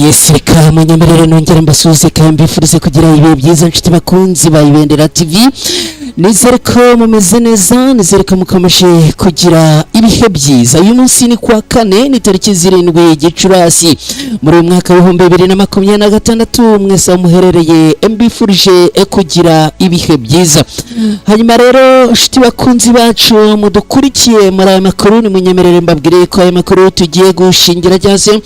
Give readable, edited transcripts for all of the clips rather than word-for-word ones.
Yes, reka munyemerere nongere mbasuhuze kandi mbifurize kugira ibihe byiza, nshuti bakunzi ba Ibendera TV. Nizere ko mumeze neza, nizere ko mukomeje kugira ibihe byiza. Uyu munsi ni kuwa kane, ni tariki 7 Gicurasi muri uyu mwaka w'2026. Mwese aho muherereye, mbifurije kugira ibihe byiza. Hanyuma rero, nshuti bakunzi bacu mudukurikiye muri aya makuru, nimunyemerere mbabwire ko aya makuru tugiye gushingira cyangwa se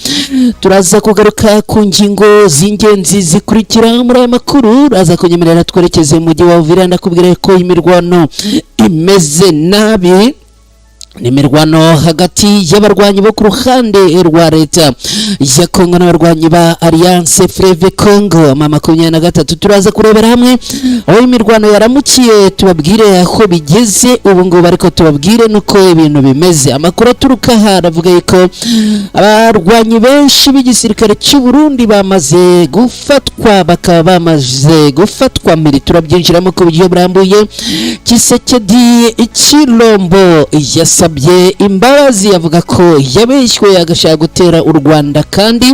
turaza kugaruka ku ngingo z'ingenzi zikurikira. Muri aya makuru uraza kunyemerera twerekeze mu mujyi wa Uvira. Ndakubwira ko imirwano imeze nabi, ni imirwano hagati y'abarwanyi bo ku ruhande rwa leta ya Kongo n'abarwanyi ba Alliance Fleuve Congo M23. Turaza kurebera hamwe aho imirwano yaramukiye, tubabwire aho bigeze ubu ngubu, ariko tubabwire nuko ibintu bimeze. Amakuru aturuka aha aravuga yuko abarwanyi benshi b'igisirikare cy'u Burundi bamaze gufatwa, bakaba bamaze gufatwa mbere. Turabyinjiramo ku buryo burambuye. Tshisekedi Tshilombo yasabye imbabazi, avuga ko yabeshywe agashaka gutera u Rwanda kandi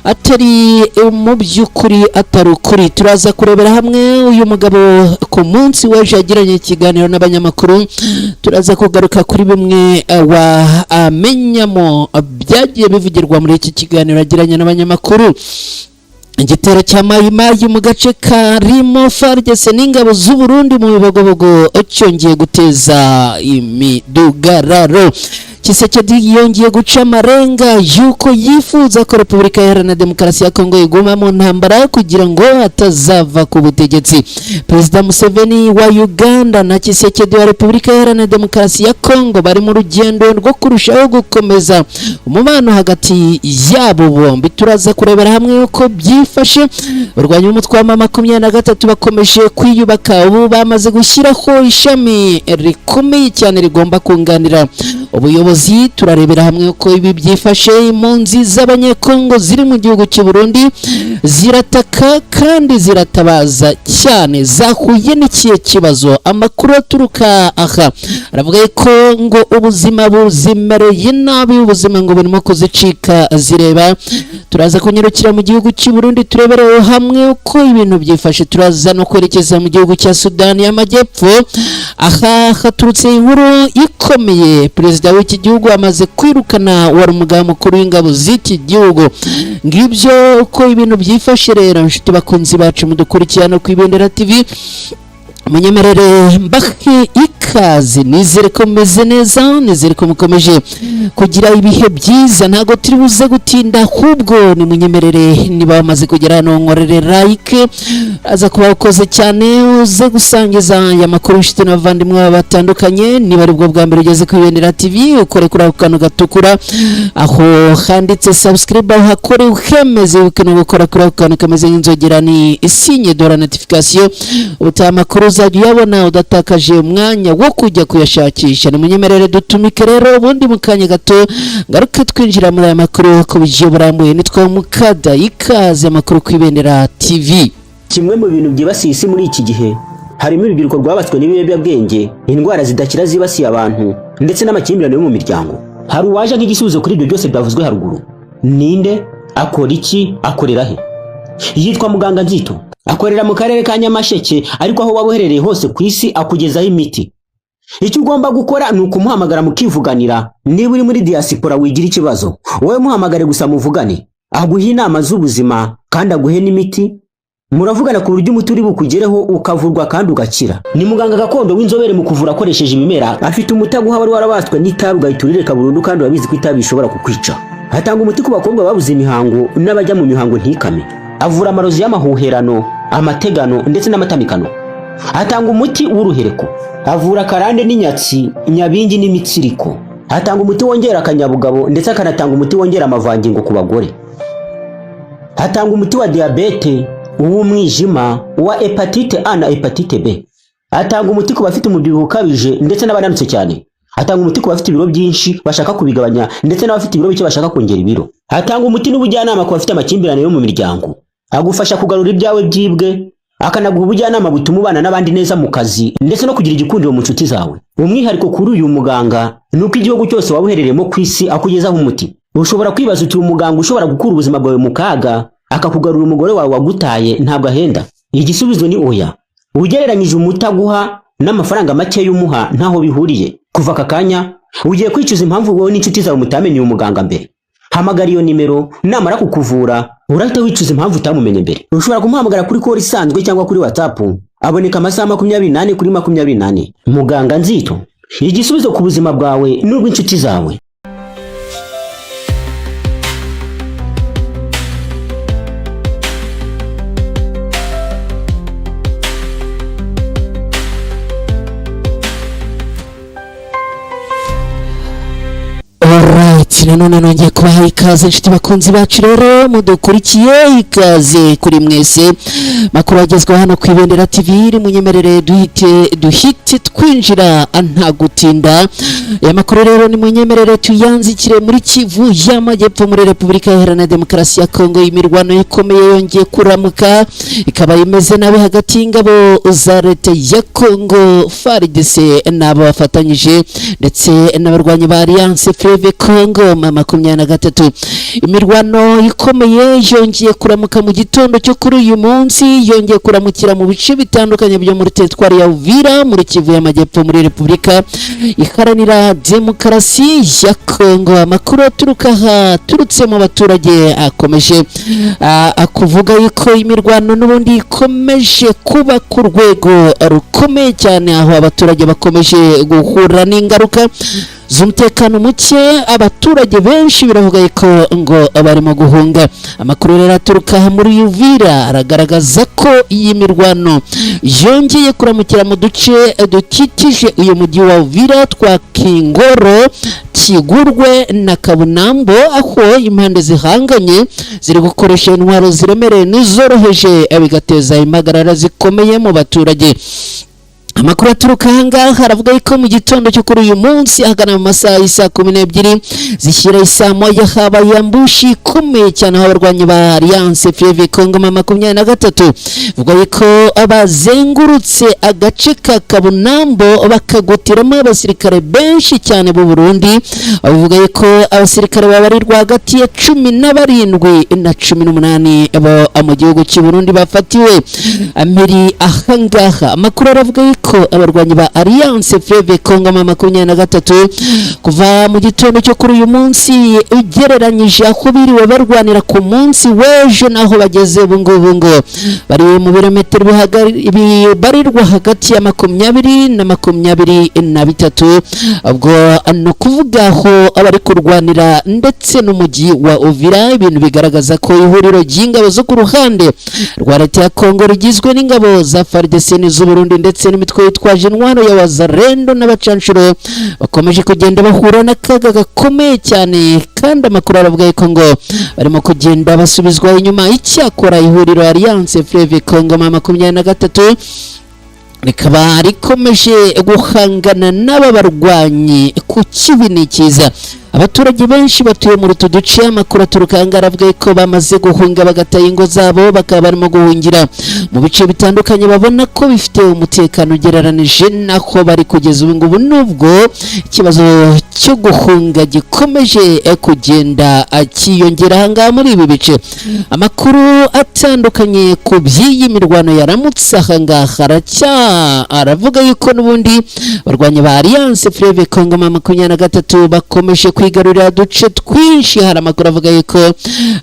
atari mu by'ukuri, atari ukuri. Turaza kurebera hamwe uyu mugabo ku munsi w'ejo yagiranye ikiganiro n'abanyamakuru. Turaza kugaruka kuri bimwe wamenyamo byagiye bivugirwa muri iki kiganiro yagiranye n'abanyamakuru. Igitero cya Mayimayi mu gace karimo FARDC n'ingabo z'u Burundi mu Bibogobogo cyongeye guteza imidugararo. Tshisekedi yongeye guca amarenga y'uko yifuza ko Repubulika Iharanira Demokarasi ya Kongo iguma mu ntambara kugira ngo atazava ku butegetsi. Perezida Museveni wa Uganda na Tshisekedi wa Repubulika Iharanira Demokarasi ya Kongo bari mu rugendo rwo kurushaho gukomeza umubano hagati yabo bombi. Turaza kurebera hamwe uko byifashe. Abarwanyi b'umutwe wa M23 bakomeje kwiyubaka, ubu bamaze gushyiraho ishami rikomeye cyane rigomba kunganira ubuyobozi. Turarebera hamwe uko ibi byifashe. Impunzi z'Abanyekongo ziri mu gihugu cy'u Burundi zirataka kandi ziratabaza cyane. Zahuye n'ikihe kibazo? Amakuru aturuka aha aravuga ko ngo ubuzima buzimereye nabi, ubuzima ngo burimo kuzicika zireba. Turaza kunyarukira mu gihugu cy'u Burundi, tureberewe hamwe uko ibintu byifashe. Turaza no kwerekeza mu gihugu cya Sudani y'Amajyepfo. Aha haturutse inkuru ikomeye: perezida w'iki gihugu amaze kwirukana wari umugaba mukuru w'ingabo z'iki gihugu. Ngibyo uko ibintu byifashe. Rero, inshuti bakunzi bacu mudukurikirana ku Ibendera TV, munyemerere mbahe ikaze. Nizere ko mumeze neza, nizere ko mukomeje kugira ibihe byiza. Ntabwo turi buze gutinda, ahubwo nimunyemerere niba wamaze kugera hano nkorere like, aza kuba ukoze cyane. Uze gusangiza aya makuru inshuti n'abavandimwe bawe batandukanye. Niba aribwo bwa mbere ugeze ku Ibendera TV, ukore kuri ako kantu gatukura aho handitse subscribe, aho hakore ukemeze. Wibuke no gukora kuri ako kantu kameze nk'inzogera, ni signe de la notification. Ubutaha amakuru uzajya uyabona udatakaje umwanya wo kujya kuyashakisha. Nimunyemerere dutumike rero, ubundi mu kanya gato ngaruke twinjira muri aya makuru ku buryo burambuye. Nitwa Mukada, ikaze amakuru ku Ibendera TV. Kimwe mu bintu byibasiye isi muri iki gihe harimo urubyiruko rwabatswe n'ibiyobyabwenge, indwara zidakira zibasiye abantu, ndetse n'amakimbirane yo mu miryango. Hari uwaje nk'igisubizo kuri ibyo byose byavuzwe haruguru. Ninde? Akora iki? Akorera he? Yitwa Muganga Nzito, akorera mu karere ka Nyamasheke, ariko aho waba uherereye hose ku isi akugezaho imiti. Icyo ugomba gukora ni ukumuhamagara mukivuganira. Niba uri muri diaspora, wigira ikibazo, wowe muhamagare gusa muvugane, aguhe inama z'ubuzima kandi aguhe n'imiti. Muravugana ku buryo umuti uri bukugereho, ukavurwa kandi ugakira. Ni muganga gakondo w'inzobere mu kuvura akoresheje ibimera. Afite umuti aguha wari warabaswe n'itabi, ugahita urireka burundu, kandi urabizi ko itabi rishobora kukwica. Atanga umuti ku bakobwa babuze imihango n'abajya mu mihango ntikame. Avura amarozi y'amahuherano, amategano ndetse n'amatamikano. Atanga umuti w'uruhereko. Avura karande n'inyatsi, nyabingi n'imitsiriko. Atanga umuti wongera akanyabugabo, ndetse akanatanga umuti wongera amavangingo ku bagore. Atanga umuti wa diyabete, uw'umwijima, uwa hépatite A na hépatite B. Atanga umuti ku bafite umubyibuho ukabije ndetse n'abananutse cyane. Atanga umuti ku bafite ibiro byinshi bashaka kubigabanya, ndetse n'abafite ibiro bike bashaka kongera ibiro. Atanga umuti n'ubujyanama ku bafite amakimbirane yo mu miryango. Agufasha kugarura ibyawe byibwe, akanaguha ubujyanama butuma ubana n'abandi neza mu kazi, ndetse no kugira igikundiro mu nshuti zawe. Umwihariko kuri uyu muganga ni uko igihugu cyose waba uherereyemo ku isi akugezaho umuti. Ushobora kwibaza uti: "Umuganga ushobora gukura ubuzima bwawe mu kaga, akakugarura umugore wawe wagutaye, ntabwo ahenda?" Igisubizo ni oya. Ugereranyije umuti aguha n'amafaranga make y'umuha, ntaho bihuriye. Kuva aka kanya ugiye kwicuza impamvu wowe n'inshuti zawe mutamenye uyu muganga mbere. Hamagara iyo nimero, namara kukuvura urahita wicuza impamvu utamumenye mbere. Ushobora kumuhamagara kuri call isanzwe cyangwa kuri WhatsApp. Aboneka amasaha 24/24. Muganga Nzito, igisubizo ku buzima bwawe n'ubw'inshuti zawe. Alright, nanone nongeye kubaha ikaze, inshuti bakunzi bacu rero mudukurikiye, ikaze kuri mwese. Makuru agezweho hano ku Ibendera TV, munyemerere duhite twinjira nta gutinda. Aya makuru rero ni munyemerere tuyanzikire muri Kivu y'Amajyepfo, muri Repubulika Iharanira Demokarasi ya Kongo. Imirwano ikomeye yongeye kuramuka, ikaba imeze nabi hagati y'ingabo za leta ya Kongo FARDC n'abo bafatanyije, ndetse n'abarwanyi ba Alliance Fleuve Congo M23. Imirwano ikomeye yongeye kuramuka mu gitondo cyo kuri uyu munsi, yongeye kuramukira mu bice bitandukanye byo muri teritwari ya Uvira, muri Kivu y'Amajyepfo, muri Repubulika Iharanira Demokarasi ya Kongo. Amakuru aturuka aha aturutse mu baturage akomeje kuvuga yuko imirwano n'ubundi ikomeje kuba ku rwego rukomeye cyane, aho abaturage bakomeje guhura n'ingaruka z'umutekano muke. Abaturage benshi biravuga yuko ngo barimo guhunga. Amakuru rero aturuka aha muri Uvira aragaragaza ko iyi mirwano yongeye kuramukira mu duce dukikije uyu mujyi wa Uvira twa Kingoro, Kigurwe na Kabunambo, aho impande zihanganye ziri gukoresha intwaro ziremereye n'izoroheje, bigateza impagarara zikomeye mu baturage. Amakuru aturuka ahangaha aravuga yuko mu gitondo cyo kuri uyu munsi, ahagana mu masaha y'isaa 12 zishyira isaa 1, habaye ambush ikomeye cyane, aho abarwanyi ba Alliance Fleuve Congo M23 vuga yuko bazengurutse agace ka Kabunambo, bakagutiramo abasirikare benshi cyane b'u Burundi. Bavuga yuko abasirikare babarirwa hagati ya 17 na 18 bo mu gihugu cy'u Burundi bafatiwe amiri ahangaha. Amakuru aravuga yuko abarwanyi ba Alliance Fleuve Congo M23, kuva mu gitondo cyo kuri uyu munsi, ugereranyije aho biriwe barwanira ku munsi w'ejo naho bageze ubu ngubu, ngo bari mu birometero bibarirwa hagati ya 20 na 23. Ubwo ni ukuvuga aho abari kurwanira ndetse n'umujyi wa Uvira, ibintu bigaragaza ko ihuriro ry'ingabo zo ku ruhande rwa leta ya Kongo rigizwe n'ingabo za FARDC n'iz'Uburundi, ndetse n'imitwe yitwaje intwaro ya Wazalendo n'abacanshuro, bakomeje kugenda bahura n'akaga gakomeye cyane. Kandi amakuru aravuga yuko ngo barimo kugenda basubizwa inyuma. Icyakora ihuriro Alliance Fleuve Congo M23 rikaba rikomeje guhangana n'aba barwanyi ku kibi ni cyiza. Abaturage benshi batuye muri utu duce, amakuru aturuka aha ngaha aravuga ko bamaze guhunga, bagataha ingo zabo, bakaba barimo guhungira mu bice bitandukanye babona ko bifite umutekano ugereranije n'aho bari kugeza ubu ngubu, nubwo ikibazo cyo guhunga gikomeje kugenda cyiyongera aha ngaha muri ibi bice. Amakuru atandukanye ku by'iyi mirwano yaramutse aha ngaha aracya aravuga yuko n'ubundi barwanya ba Alliance Fleuve Congo M23 bakomeje kwigarurira uduce twinshi. Hari amakuru avuga yuko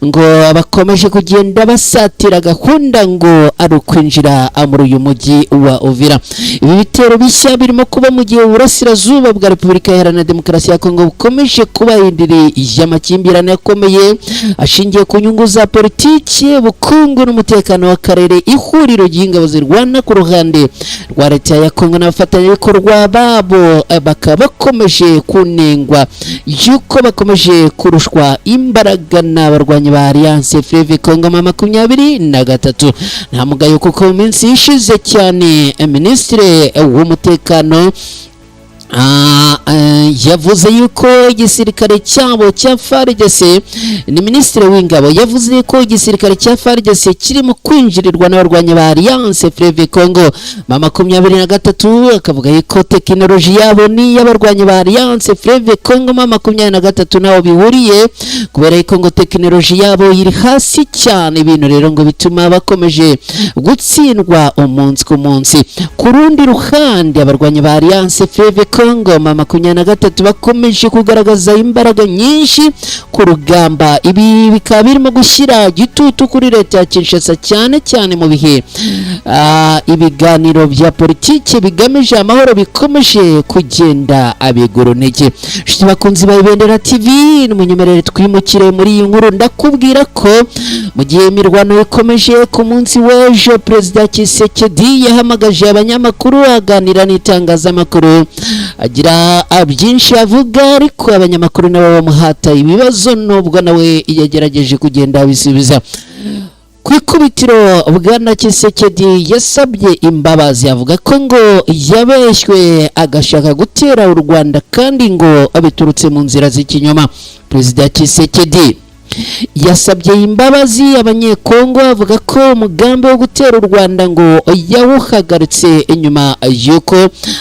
ngo bakomeje kugenda basatira gahunda ngo ari ukwinjira muri uyu mujyi wa Uvira. Ibi bitero bishya birimo kuba mu gihe uburasirazuba bwa Repubulika Iharanira Demokarasi ya Kongo bukomeje kuba indiri y'amakimbirane akomeye ashingiye ku nyungu za politiki, ubukungu n'umutekano w'akarere. Ihuriro ry'ingabo zirwana ku ruhande rwa leta ya Kongo n'abafatanyabikorwa babo bakaba bakomeje kunengwa yuko bakomeje kurushwa imbaraga n'abarwanyi ba Alliance Fleuve Congo M23. Nta mugayo, kuko mu minsi ishize cyane, Minisitiri w'umutekano Yavuze yuko igisirikare cyabo cya FARDC, ni minisitiri w'ingabo, yavuze ko igisirikare cya FARDC kirimo kwinjirirwa n'abarwanyi ba Alliance Fleuve Congo M23, akavuga yuko tekinoloji yabo ni iy'abarwanyi ba Alliance Fleuve Congo M23 nabo bihuriye, kubera yuko ngo tekinoloji yabo iri hasi cyane. Ibintu rero ngo bituma bakomeje gutsindwa umunsi ku munsi. Ku rundi ruhande, abarwanyi ba Alliance Fleuve Congo M23 bakomeje kugaragaza imbaraga nyinshi ku rugamba. Ibi bikaba birimo gushyira igitutu kuri leta ya Kinshasa, cyane cyane mu bihe ibiganiro bya politiki bigamije amahoro bikomeje kugenda abigura intege. Inshuti bakunzi ba Ibendera TV, nimunyemerere twimukire muri iyi nkuru. Ndakubwira ko mu gihe imirwano ikomeje, ku munsi w'ejo Perezida Tshisekedi yahamagaje abanyamakuru, aganira n'itangazamakuru, agira byinshi avuga, ariko abanyamakuru nabo bamuhata ibibazo, nubwo nawe yagerageje kugenda abisubiza. Ku ikubitiro, Bwana Tshisekedi yasabye imbabazi, avuga ko ngo yabeshywe agashaka gutera u Rwanda kandi ngo biturutse mu nzira z'ikinyoma. Perezida Tshisekedi yasabye imbabazi Abanyekongo, avuga ko umugambi wo gutera u Rwanda ngo yawuhagaritse nyuma y'uko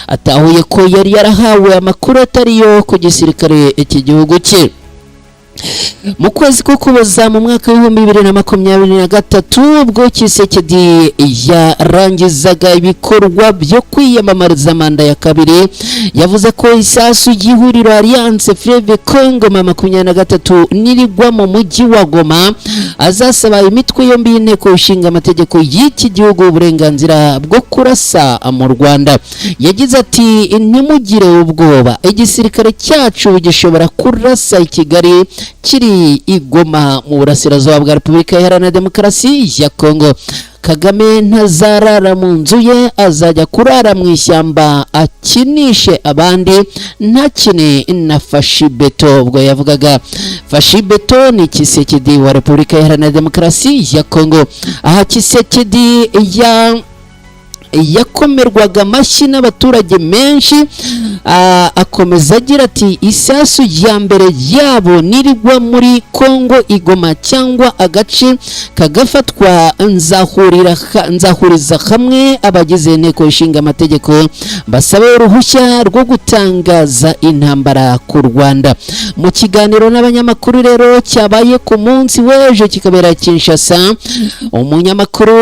atahuye ko yari yarahawe amakuru atariyo ku gisirikare cy'igihugu cye. Mu kwezi k'Ukuboza mu mwaka wa 2023, ubwo Tshisekedi yarangizaga ibikorwa byo kwiyamamariza manda ya kabiri, yavuze ko isasu ry'ihuriro Alliance Fleuve Congo M23 nirigwa mu mujyi wa Goma, azasaba imitwe yombi y'inteko ishinga amategeko y'iki gihugu uburenganzira bwo kurasa mu Rwanda. Yagize ati: "Ntimugire ubwoba, igisirikare cyacu gishobora kurasa i Kigali kiri i Goma mu burasirazuba bwa Repubulika Iharanira Demokarasi ya Kongo. Kagame ntazarara mu nzu ye, azajya kurara mu ishyamba akinishe abandi, ntakine na Fashibeto." Ubwo yavugaga Fashibeto ni Tshisekedi wa Repubulika Iharanira Demokarasi ya Kongo. Aha Tshisekedi yakomerwaga amashyi n'abaturage menshi. Akomeza agira ati: "Isasu ya mbere yabo nirigwa muri Kongo i Goma cyangwa agace kagafatwa, nzahuriza hamwe abagize inteko ishinga amategeko basabe uruhushya rwo gutangaza intambara ku Rwanda." Mu kiganiro n'abanyamakuru rero cyabaye ku munsi w'ejo kikabera Kinshasa, umunyamakuru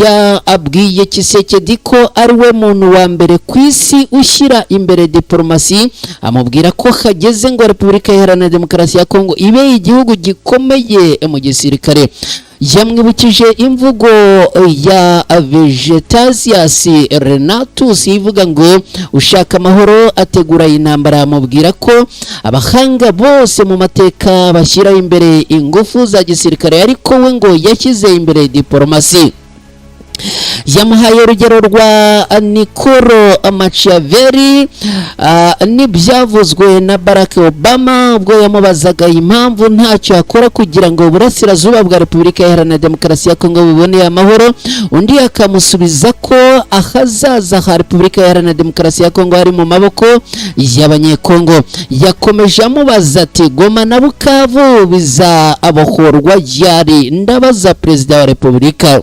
yabwiye Tshisekedi ko ari we muntu wa mbere ku isi ushyira imbere diporomasi, amubwira ko hageze ngo Repubulika Iharanira Demokarasi ya Kongo ibe igihugu gikomeye mu gisirikare. Yamwibukije imvugo ya Vegetasius Renatus ivuga ngo ushaka amahoro ategura intambara, amubwira ko abahanga bose mu mateka bashyira imbere ingufu za gisirikare, ariko we ngo yashyize imbere diporomasi. Yamuhaye urugero rwa Niccolo Machiavelli n'ibyavuzwe na Barack Obama ubwo yamubazaga impamvu ntacyo akora kugira ngo uburasirazuba bwa Repubulika Iharanira Demokarasi ya Kongo bubone amahoro, undi akamusubiza ko ahazaza ha Repubulika Iharanira Demokarasi ya Kongo hari mu maboko y'Abanyekongo. Yakomeje amubaza ati: "Goma na Bukavu bizabohorwa ryari? Ndabaza Perezida wa Repubulika."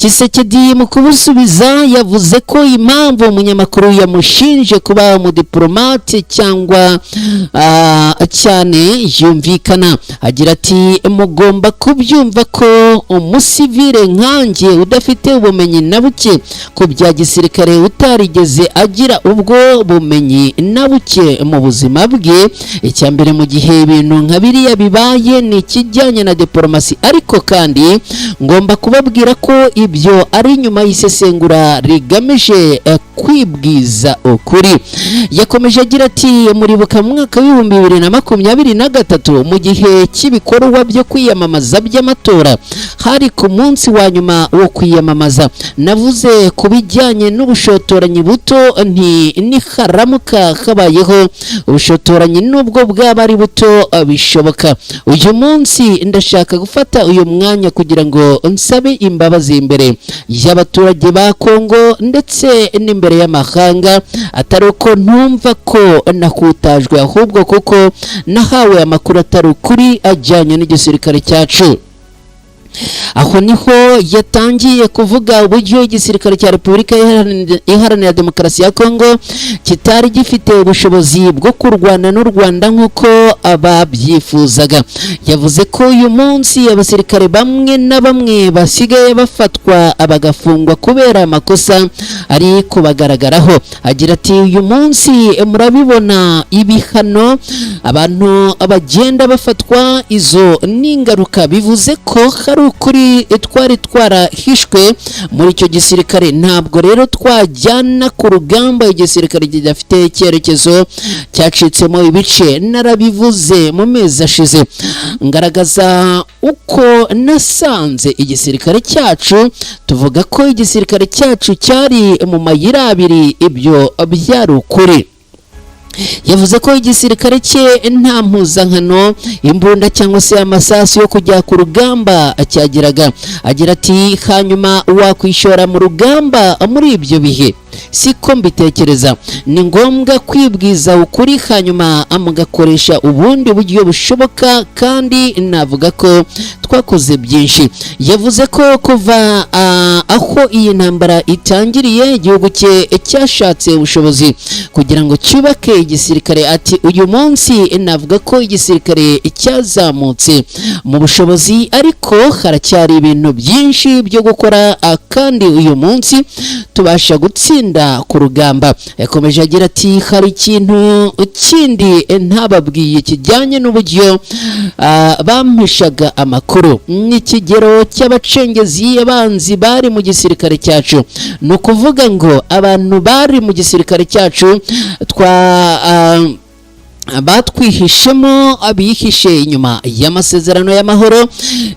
Tshisekedi mu kumusubiza yavuze ko impamvu umunyamakuru yamushinje kuba umudiplomate cyangwa cyane yumvikana. Agira ati: "Mugomba kubyumva ko umusivile nkanjye udafite ubumenyi na buke ku bya gisirikare, utarigeze agira ubwo bumenyi na buke mu buzima bwe, icya mbere mu gihe ibintu nka biriya bibaye ni ikijyanye na diplomasi. Ariko kandi ngomba kubabwira ko ibyo ari nyuma y'isesengura rigamije kwibwiza ukuri." Yakomeje agira ati: "Muribuka mu mwaka wa 2023, mu gihe cy'ibikorwa byo kwiyamamaza by'amatora, hari ku munsi wa nyuma wo kwiyamamaza, navuze ku bijyanye n'ubushotoranyi buto nti niharamuka habayeho ubushotoranyi, nubwo bwaba ari buto, bishoboka. Uyu munsi ndashaka gufata uyu mwanya kugira ngo nsabe imbabazi imbere y'abaturage ba Kongo ndetse n'imbere imbere y'amahanga, atari uko ntumva ko nahutajwe, ahubwo kuko nahawe amakuru atari ukuri ajyanye n'igisirikare cyacu. Aho niho yatangiye kuvuga uburyo igisirikare cya Repubulika Iharanira Demokarasi ya Kongo kitari gifite ubushobozi bwo kurwana n'u Rwanda nk'uko ababyifuzaga. Yavuze ko uyu munsi abasirikare bamwe na bamwe basigaye bafatwa bagafungwa kubera amakosa ari kubagaragaraho. Agira ati: "Uyu munsi murabibona, ibihano, abantu bagenda bafatwa, izo ni ingaruka. Bivuze ko hari ukuri twari twarahishwe muri icyo gisirikare. Ntabwo rero twajyana ku rugamba igisirikare kidafite icyerekezo, cyacitsemo ibice. Narabivuze mu mezi ashize, ngaragaza uko nasanze igisirikare cyacu, tuvuga ko igisirikare cyacu cyari mu mayira abiri. Ibyo byari ukuri." Yavuze ko igisirikare cye nta mpuzankano, imbunda cyangwa se amasasu yo kujya ku rugamba cyagiraga. Agira ati: "Hanyuma wakwishora mu rugamba muri ibyo bihe? Siko mbitekereza. Ni ngombwa kwibwiza ukuri, hanyuma mugakoresha ubundi buryo bushoboka, kandi navuga ko twakoze byinshi." Yavuze ko kuva aho iyi ntambara itangiriye, igihugu cye cyashatse ubushobozi kugira ngo cyubake igisirikare. Ati: "Uyu munsi navuga ko igisirikare cyazamutse mu bushobozi, ariko haracyari ibintu byinshi byo gukora, kandi uyu munsi tubasha gutsinda ku rugamba." Yakomeje agira ati: "Hari ikintu kindi ntababwiye kijyanye n'uburyo bampishaga amakuru n'ikigero cy'abacengezi, abanzi bari mu gisirikare cyacu. Ni ukuvuga ngo abantu bari mu gisirikare cyacu twa batwihishemo, abihishe inyuma y'amasezerano y'amahoro,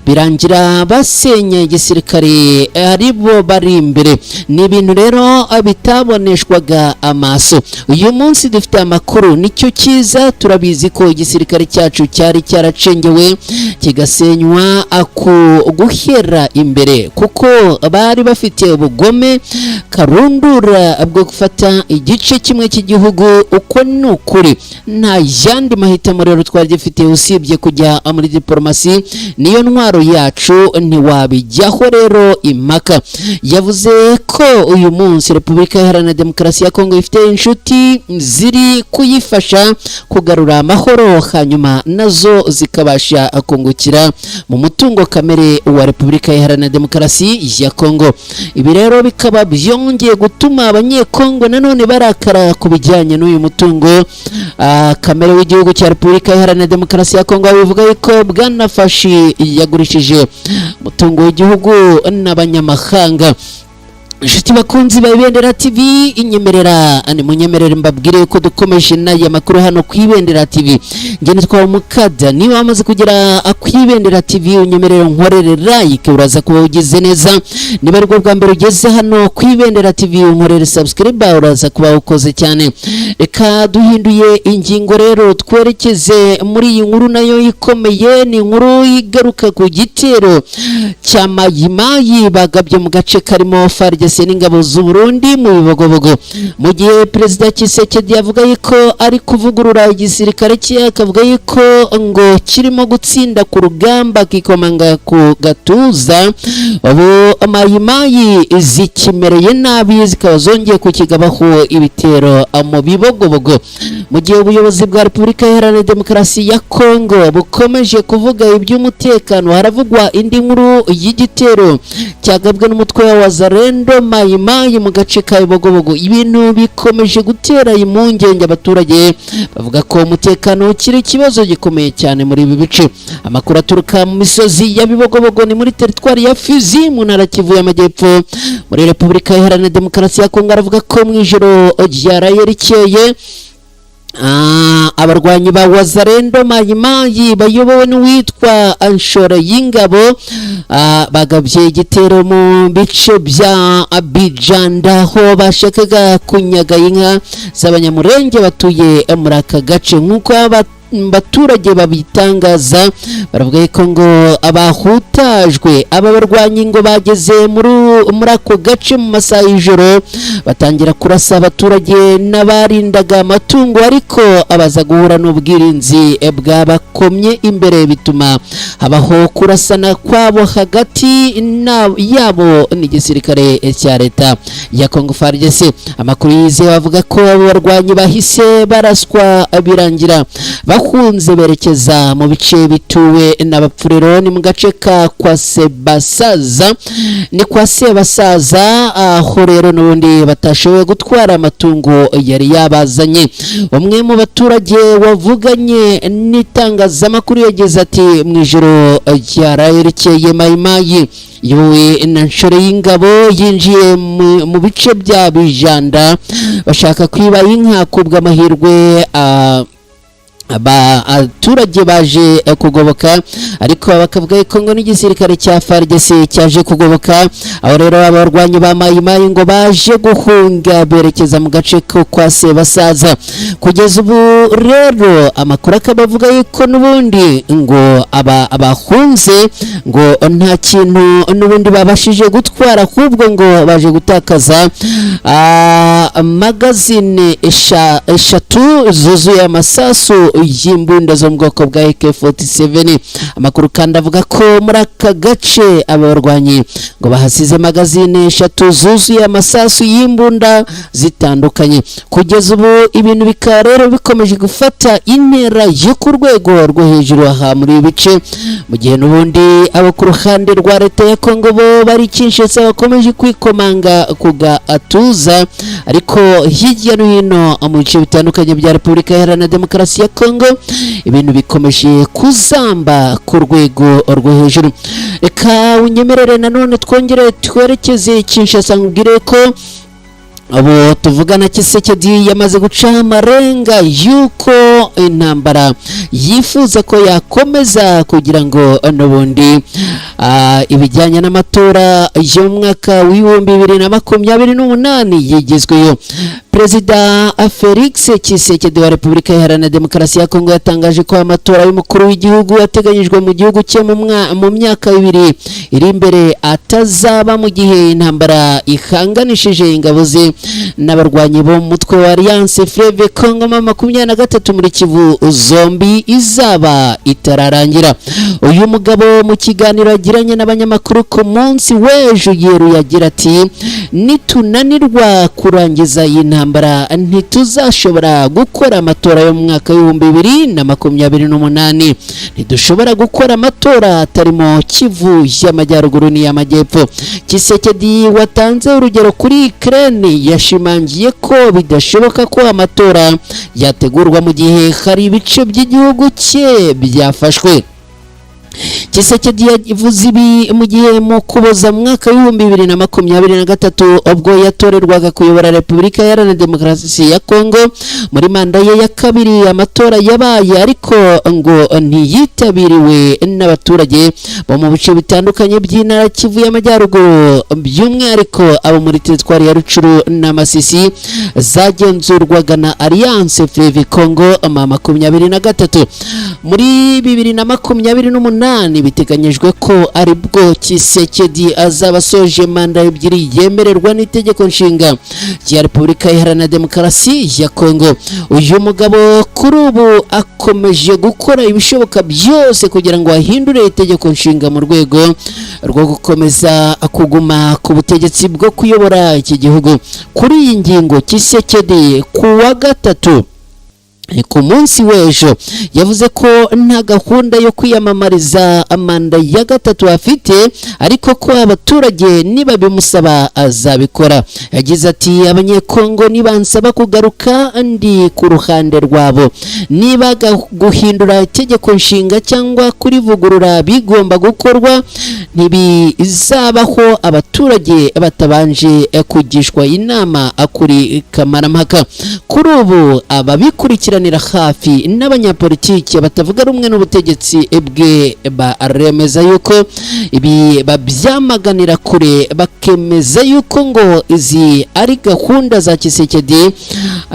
birangira basenya igisirikare ari bo bari imbere. Ni ibintu rero bitaboneshwaga amaso. Uyu munsi dufite amakuru, nicyo cyiza. Turabizi ko igisirikare cyacu cyari cyaracengewe, kigasenywa ku guhera imbere, kuko bari bafite ubugome karundura bwo gufata igice kimwe cy'igihugu. Uko ni ukuri. Nta yandi mahitamo rero twari dufite usibye kujya muri diporomasi, niyo ntwaro yacu, ntiwabijyaho rero impaka." Yavuze ko uyu munsi Repubulika Iharanira Demokarasi ya Kongo ifite inshuti ziri kuyifasha kugarura amahoro, hanyuma nazo zikabasha kungukira mu mutungo kamere wa Repubulika Iharanira Demokarasi ya Kongo. Ibi rero bikaba byongeye gutuma Abanyekongo nanone barakara ku bijyanye n'uyu mutungo kamere w'igihugu cya Repubulika Iharanira Demokarasi ya Kongo. Bivuga yuko Bwana Fashi yagurishije umutungo w'igihugu n'abanyamahanga. Inshuti bakunzi ba Ibendera TV, inyemerera, ni munyemerere mbabwire ko dukomeje n'aya makuru hano ku Ibendera TV. Njye nitwa Mukada. Niba wamaze kugera ku Ibendera TV, unyemerere nkorere like, uraza kuba ugize neza. Niba aribwo bwa mbere ugeze hano ku Ibendera TV, unkorere subscribe, uraza kuba ukoze cyane. Reka duhinduye ingingo rero, twerekeze muri iyi nkuru nayo ikomeye. Ni inkuru igaruka ku gitero cya Mayimayi bagabye mu gace karimo FARDC n'ingabo z'u Burundi mu Bibogobogo. Mu gihe Perezida Tshisekedi yavuga yuko ari kuvugurura igisirikare cye, akavuga yuko ngo kirimo gutsinda ku rugamba, akikomanga ku gatuza, ubu Mayimayi zikimereye nabi, zikaba zongeye kukigabaho ibitero mu Bibogobogo. Mu gihe ubuyobozi bwa Repubulika Iharanira Demokarasi ya Kongo bukomeje kuvuga iby'umutekano, haravugwa indi nkuru y'igitero cyagabwe n'umutwe wa Wazalendo Mayimayi mu gace ka Bibogobogo, ibintu bikomeje gutera impungenge abaturage, bavuga ko umutekano ukiri ikibazo gikomeye cyane muri ibi bice. Amakuru aturuka mu misozi ya Bibogobogo, ni muri teritwari ya Fizi, mu ntara Kivu y'Amajyepfo, muri Repubulika Iharanira Demokarasi ya Kongo, aravuga ko mu ijoro ryaraye rikeye abarwanyi ba Wazalendo Mayimayi bayobowe n'uwitwa Anshora y'Ingabo bagabye igitero mu bice bya Bijanda, aho bashakaga kunyaga inka z'Abanyamurenge batuye muri aka gace, nk'uko baturage babitangaza, baravuga ko ngo abahutajwe aba barwanyi ngo bageze muri ako gace mu masaha y'ijoro, batangira kurasa abaturage n'abarindaga amatungo, ariko abaza guhura n'ubwirinzi bwabakomye imbere, bituma habaho kurasana kwabo hagati yabo n'igisirikare cya leta ya Congo FARDC. Amakuru yizewe avuga ko abo barwanyi bahise baraswa birangira bahunze berekeza mu bice bituwe n'Abapfurero, ni mu gace ka kwa Sebasaza, ni kwa Sebasaza, aho rero n'ubundi batashoboye gutwara amatungo yari yabazanye. Umwe mu baturage wavuganye n'itangazamakuru yagize ati: "Mu ijoro ryarayerekeye, Mayimayi yowe na Nshore y'Ingabo yinjiye mu bice bya Bijanda bashaka kwiba inka. Kubw'amahirwe abaturage baje kugoboka, ariko bakavuga ko ngo n'igisirikare cya FARDC cyaje kugoboka. Aho rero abarwanyi ba Mayimayi ngo baje guhunga berekeza mu gace ko kwa Sebasaza. Kugeza ubu rero amakuru akaba avuga yuko n'ubundi ngo aba abahunze ngo nta kintu n'ubundi babashije gutwara, ahubwo ngo baje gutakaza magazine 3 zuzuye amasasu y'imbunda zo mu bwoko bwa AK47. Amakuru kandi avuga ko muri aka gace aba barwanyi ngo bahasize magazine 3 zuzuye amasasu y'imbunda zitandukanye. Kugeza ubu ibintu bikaba rero bikomeje gufata intera yo ku rwego rwo hejuru aha muri ibi bice, mu gihe n'ubundi abo ku ruhande rwa leta ya Kongo bo bari Kinshasa bakomeje kwikomanga ku gatuza, ariko hirya no hino mu bice bitandukanye bya Repubulika Iharanira Demokarasi ya Kongo ibintu bikomeje kuzamba ku rwego rwo hejuru. Reka unyemerere nanone twongere twerekeze Kinshasa, nkubwire ko ubu tuvugana Tshisekedi yamaze guca amarenga y'uko intambara yifuza ko yakomeza kugira ngo n'ubundi ibijyanye n'amatora y'umwaka w'2028 yigezweyo. Perezida Felix Tshisekedi wa Repubulika Iharanira Demokarasi ya Kongo yatangaje ko amatora y'umukuru w'igihugu ateganyijwe mu gihugu cye mu myaka 2 iri imbere atazaba mu gihe intambara ihanganishije ingabo ze n'abarwanyi bo mu mutwe wa Alliance Fleuve Congo M23 muri Kivu zombi izaba itararangira. Uyu mugabo mu kiganiro yagiranye n'abanyamakuru ku munsi w'ejo yeruye agira ati: "Nitunanirwa kurangiza iyi ntambara, ntituzashobora gukora amatora yo mu mwaka w'2028. Ntidushobora gukora amatora atarimo Kivu y'Amajyaruguru n'iy'Amajyepfo." Tshisekedi watanze urugero kuri Ukraine yashimangiye ko bidashoboka ko amatora yategurwa mu gihe hari ibice by'igihugu cye byafashwe. Tshisekedi yavuze ibi mu gihe mu Kuboza mu mwaka w'2023, ubwo yatorerwaga kuyobora Repubulika Iharanira Demokarasi ya Kongo muri manda ye ya kabiri, amatora yabaye ariko ngo ntiyitabiriwe n'abaturage bo mu bice bitandukanye by'intara Kivu y'Amajyaruguru, by'umwihariko abo muri teritwari ya Rucuru na Masisi zagenzurwaga na Alliance Fleuve Congo M23. Muri 2028 biteganyijwe ko aribwo Tshisekedi azaba asoje manda 2 yemererwa n'itegeko nshinga rya Repubulika Iharanira Demokarasi ya Kongo. Uyu mugabo kuri ubu akomeje gukora ibishoboka byose kugira ngo ahindure itegeko nshinga mu rwego rwo gukomeza kuguma ku butegetsi bwo kuyobora iki gihugu. Kuri iyi ngingo, Tshisekedi ku wa gatatu, ku munsi w'ejo, yavuze ko nta gahunda yo kwiyamamariza manda ya gatatu afite, ariko ko abaturage nibabimusaba azabikora. Yagize ati: "Abanyekongo nibansaba kugaruka, ndi ku ruhande rwabo. Niba guhindura itegeko nshinga cyangwa kurivugurura bigomba gukorwa, ntibizabaho abaturage batabanje kugishwa inama kuri kamarampaka." Kuri ubu ababikurikirana Abakurikiranira hafi n'abanyapolitiki batavuga rumwe n'ubutegetsi bwe baremeza yuko ibi babyamaganira kure, bakemeza yuko ngo izi ari gahunda za Tshisekedi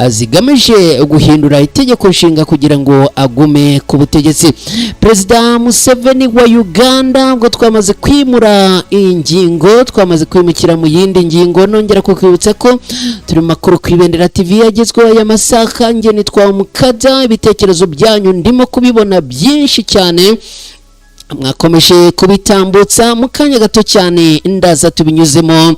zigamije guhindura itegeko nshinga kugira ngo agume ku butegetsi. Perezida Museveni wa Uganda, ubwo twamaze kwimura ingingo, twamaze kwimukira mu yindi ngingo. Nongera kukwibutsa ko turi mu makuru ku Ibendera TV yagezweho aya masaha. Njye nitwa Mukada. Ibitekerezo byanyu ndimo kubibona byinshi cyane, mwakomeje kubitambutsa. Mu kanya gato cyane ndaza tubinyuzemo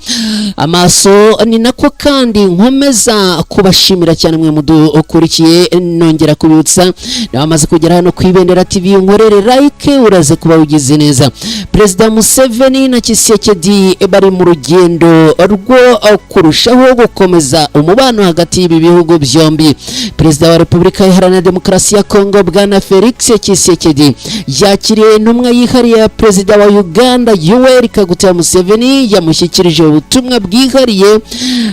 amaso. Ni nako kandi nkomeza kubashimira cyane mwe mudukurikiye. Nongera kubibutsa, bamaze kugera hano ku Ibendera TV, nkorere like, uraze kuba ugize neza. Perezida Museveni na Tshisekedi bari mu rugendo rwo kurushaho gukomeza umubano hagati y'ibi bihugu byombi. Perezida wa Repubulika Iharanira Demokarasi ya Kongo, Bwana Felix Tshisekedi, yakiriye intumwa yihariye ya Perezida wa Uganda, Yoweri Kaguta Museveni. Yamushyikirije ubutumwa bwihariye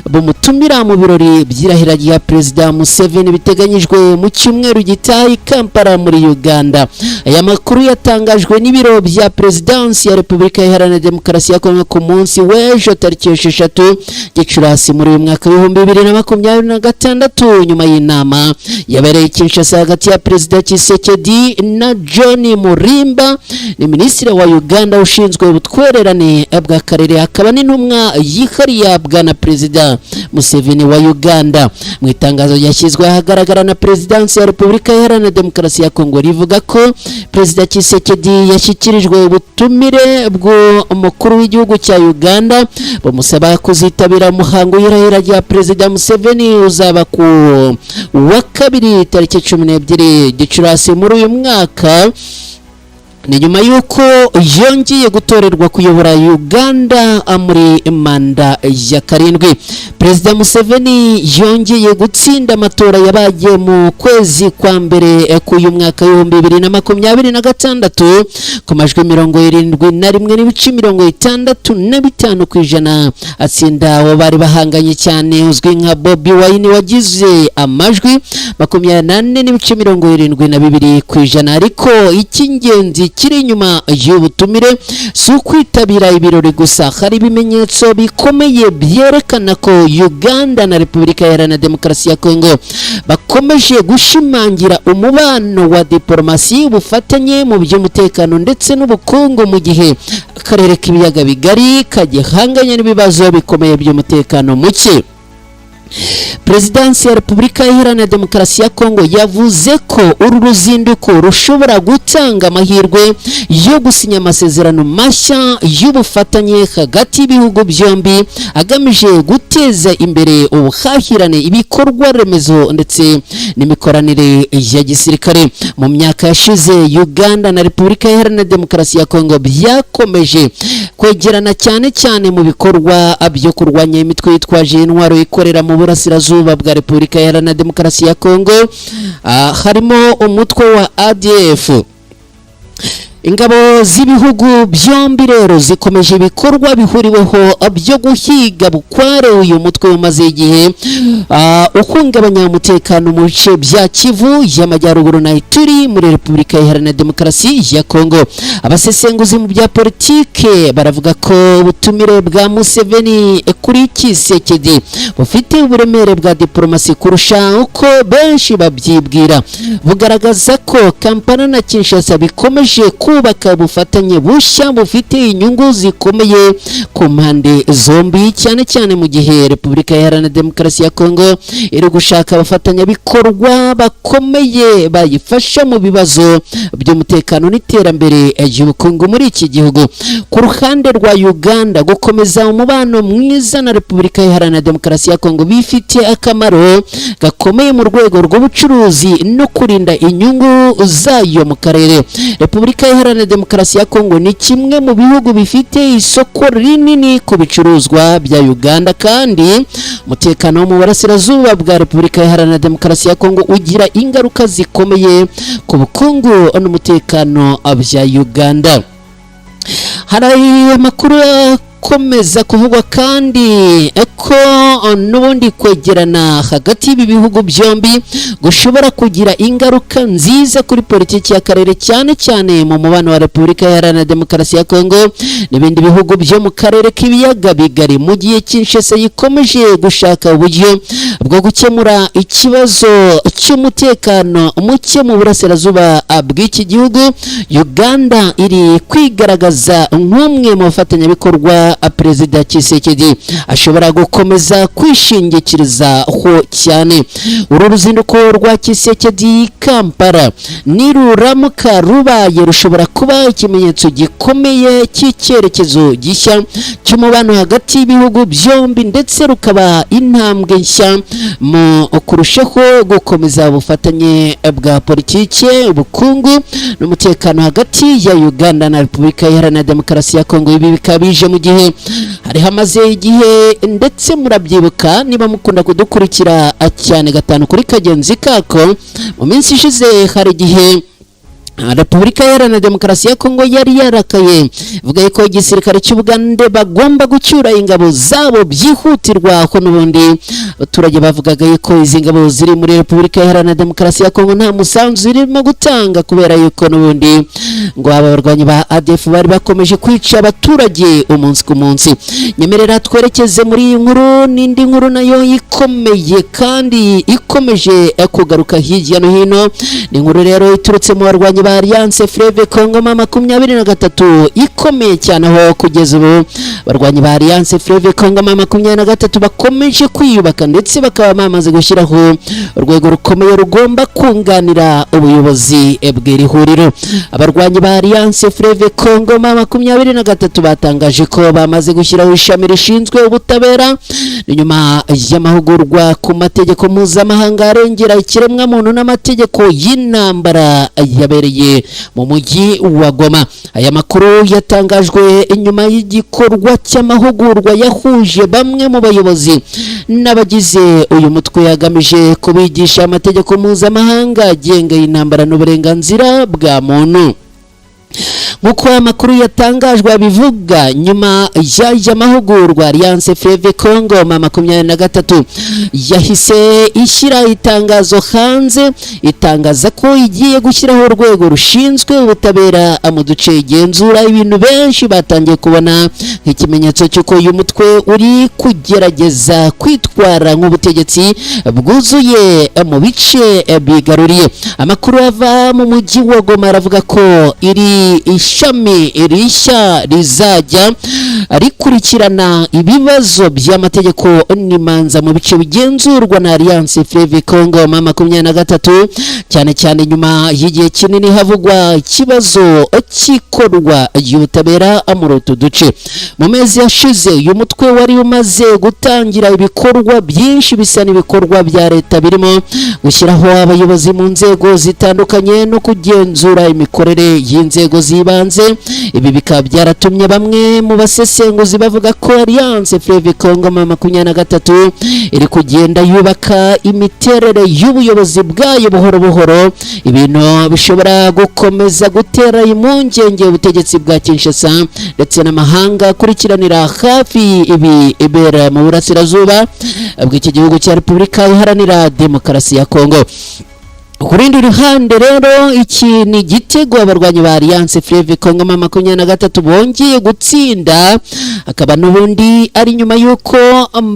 bumutumira mu birori by'irahira rya Perezida Museveni biteganyijwe mu cyumweru gitaha i Kampala muri Uganda. Aya makuru yatangajwe n'ibiro bya Perezidansi ya Repubulika Iharanira Demokarasi ya Kongo ku munsi w'ejo, tariki 6 Gicurasi muri uyu mwaka w'2026, nyuma y'inama yabereye i Kinshasa hagati ya Perezida Tshisekedi na John Murimba. Ni Minisitiri wa Uganda ushinzwe ubutwererane bw'akarere, akaba n'intumwa yihariye bwana Perezida Museveni wa Uganda. Mu itangazo ryashyizwe ahagaragara na Perezidansi ya Repubulika Iharanira Demokarasi ya Kongo, rivuga ko Perezida Tshisekedi yashyikirijwe ubutumire bw'umukuru w'igihugu cya Uganda bumusaba kuzitabira umuhango w'irahira rya Perezida Museveni uzaba ku wa kabiri, tariki 12 Gicurasi muri uyu mwaka. Ni nyuma y'uko yongeye gutorerwa kuyobora Uganda muri manda ya karindwi. Perezida Museveni yongeye gutsinda amatora yabaye mu kwezi kwa mbere k'uyu mwaka w'2026 ku majwi 71.65%, atsinda uwo bari bahanganye cyane uzwi nka Bobi Wine wagize amajwi 24.72%. Ariko icy'ingenzi kiri inyuma y'ubutumire si ukwitabira ibirori gusa. Hari ibimenyetso bikomeye byerekana ko Uganda na Repubulika Iharanira Demokarasi ya Kongo bakomeje gushimangira umubano wa diporomasi, ubufatanye mu by'umutekano ndetse n'ubukungu, mu gihe akarere k'Ibiyaga Bigari kagihanganye n'ibibazo bikomeye by'umutekano muke. Perezidansi ya Repubulika Iharanira Demokarasi ya Kongo yavuze ko uru ruzinduko rushobora gutanga amahirwe yo gusinya amasezerano mashya y'ubufatanye hagati y'ibihugu byombi, agamije guteza imbere ubuhahirane, ibikorwa remezo ndetse n'imikoranire ya gisirikare. Mu myaka yashize, Uganda na Repubulika Iharanira Demokarasi ya Kongo byakomeje kwegerana, cyane cyane mu bikorwa byo kurwanya imitwe yitwaje intwaro ikorera mu burasirazuba bwa Repubulika Iharanira Demokarasi ya Kongo, harimo umutwe wa ADF. Ingabo z'ibihugu byombi rero zikomeje ibikorwa bihuriweho byo guhiga bukware uyu mutwe umaze igihe uhungabanya umutekano mu bice bya Kivu y'Amajyaruguru na Ituri muri Repubulika Iharanira Demokarasi ya Kongo. Abasesenguzi mu bya politike baravuga ko ubutumire bwa Museveni kuri Tshisekedi bufite uburemere bwa diporomasi kurusha uko benshi babyibwira. Bugaragaza ko Kampala na Kinshasa bikomeje kubaka ubufatanye bushya bufite inyungu zikomeye ku mpande zombi, cyane cyane mu gihe Repubulika Iharanira Demokarasi ya Kongo iri gushaka abafatanyabikorwa bakomeye bayifasha mu bibazo by'umutekano n'iterambere ry'ubukungu muri iki gihugu. Ku ruhande rwa Uganda, gukomeza umubano mwiza na Repubulika Iharanira Demokarasi ya Kongo bifite akamaro gakomeye mu rwego rw'ubucuruzi no kurinda inyungu zayo mu karere. Repubulika Iharanira Demokarasi ya Kongo ni kimwe mu bihugu bifite isoko rinini ku bicuruzwa bya Uganda, kandi umutekano wo mu burasirazuba bwa Repubulika Iharanira Demokarasi ya Kongo ugira ingaruka zikomeye ku bukungu n'umutekano bya Uganda. Hari amakuru Birakomeza kuvugwa kandi ko n'ubundi kwegerana hagati y'ibi bihugu byombi gushobora kugira ingaruka nziza kuri politiki y'akarere, cyane cyane mu mubano wa Repubulika Iharanira Demokarasi ya Kongo n'ibindi bihugu byo mu karere k'Ibiyaga Bigari. Mu gihe Kinshasa yikomeje gushaka uburyo bwo gukemura ikibazo cy'umutekano muke mu burasirazuba bw'iki gihugu, Uganda iri kwigaragaza nk'umwe mu bafatanyabikorwa Perezida Tshisekedi ashobora gukomeza kwishingikirizaho cyane. Uru ruzinduko rwa Tshisekedi Kampala, niruramuka rubaye, rushobora kuba ikimenyetso gikomeye cy'icyerekezo gishya cy'umubano hagati y'ibihugu byombi, ndetse rukaba intambwe nshya mu kurushaho gukomeza ubufatanye bwa politiki, ubukungu n'umutekano hagati ya Uganda na Repubulika Iharanira Demokarasi ya Kongo. Ibi bikaba bije mu gihe hari hamaze igihe, ndetse murabyibuka niba mukunda kudukurikira cyane gatanu kuri kagenzi kako, mu minsi ishize hari igihe Repubulika Iharanira Demokarasi ya Kongo yari yarakaye, ivuga ko igisirikare cy'Ubugande bagomba gucyura ingabo zabo byihutirwa, ko n'ubundi abaturage bavugaga yuko izi ngabo ziri muri Repubulika Iharanira Demokarasi ya Kongo nta musanzu zirimo gutanga, kubera yuko n'ubundi ngo aba barwanyi ba ADF bari bakomeje kwica abaturage umunsi ku munsi. Nyemerera twerekeze muri iyi nkuru n'indi nkuru nayo ikomeye kandi ikomeje kugaruka hirya no hino. Ni inkuru rero iturutse mu barwanyi ba Alliance Fleuve Congo M23 ikomeye cyane, aho kugeza ubu abarwanyi ba Alliance Fleuve Congo M23 bakomeje kwiyubaka, ndetse bakaba bamaze gushyiraho urwego rukomeye rugomba kunganira ubuyobozi bw'iri huriro. Abarwanyi ba Alliance Fleuve Congo M23 batangaje ko bamaze gushyiraho ishami rishinzwe ubutabera. Ni nyuma y'amahugurwa ku mategeko mpuzamahanga arengera ikiremwamuntu n'amategeko y'intambara yabereye mu mujyi wa Goma. Aya makuru yatangajwe nyuma y'igikorwa cy'amahugurwa yahuje bamwe mu bayobozi n'abagize uyu mutwe, yagamije kubigisha amategeko mpuzamahanga agenga intambara n'uburenganzira bwa muntu. Nk'uko amakuru yatangajwe abivuga, nyuma y'aya mahugurwa, Alliance Fleuve Congo M23 yahise ishyira itangazo hanze, itangaza ko igiye gushyiraho urwego rushinzwe ubutabera mu duce igenzura, ibintu benshi batangiye kubona nk'ikimenyetso cy'uko uyu mutwe uri kugerageza kwitwara nk'ubutegetsi bwuzuye mu bice bigaruriye. Amakuru ava mu mujyi wa Goma aravuga ko iri ishami rishya rizajya rikurikirana ibibazo by'amategeko n'imanza mu bice bigenzurwa na Alliance Fleuve Congo M23, cyane cyane nyuma y'igihe kinini havugwa ikibazo cy'ikorwa ry'ubutabera muri utu duce. Mu mezi yashize, uyu mutwe wari umaze gutangira ibikorwa byinshi bisa n'ibikorwa bya leta, birimo gushyiraho abayobozi mu nzego zitandukanye no kugenzura imikorere y'inzego z'ibanze. Ibi bikaba byaratumye bamwe mu basesenguzi bavuga ko Alliance Fleuve Congo M23 iri kugenda yubaka imiterere y'ubuyobozi bwayo buhoro buhoro, ibintu bishobora gukomeza gutera impungenge ubutegetsi bwa Kinshasa ndetse n'amahanga akurikiranira hafi ibi ibera mu burasirazuba bw'iki gihugu cya Repubulika Iharanira Demokarasi ya Kongo. Ku rundi ruhande rero, iki ni igitego abarwanyi ba Alliance Fleuve Congo M23 bongeye gutsinda, akaba n'ubundi ari nyuma y'uko